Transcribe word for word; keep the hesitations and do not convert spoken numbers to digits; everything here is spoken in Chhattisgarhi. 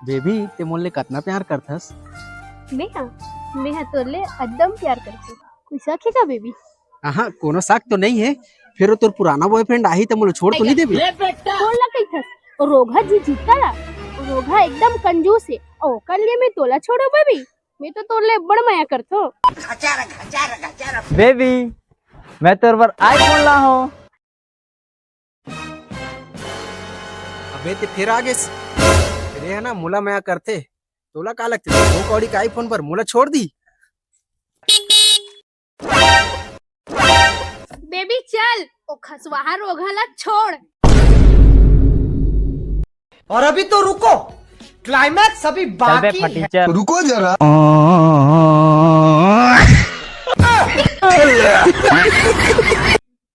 बेबी, ते मोर ले कतना प्यार करथस? मैं हा मैं हा तोर ले एकदम प्यार करथों। कोई शक हे का बेबी? हाँ, कोनो शक तो नहीं है। फिर वो तोर पुराना बॉयफ्रेंड आही त मोला छोड़ तो नहीं देबे? कोन ला कहिथस? ओ रोगहा जी जूता ला। ओ रोगहा एकदम कंजूस हे। ओकर लिए मैं तोला छोड़ो बेबी? मैं तो तोर ले बड़ मया करथों। बेबी, मैं तोर बर आईफोन ला हूँ। अबे ते फिर आ गेस। अरे है ना, मोला मया करथे। तोला का लगथे? दो कौड़ी का आईफोन पर मोला छोड़ दी। बेबी चल, ओ खसवाहा रोगहा ला छोड़। और अभी तो रुको, क्लाइमैक्स अभी चल बे बाकी है। फटीचर। रुको जरा।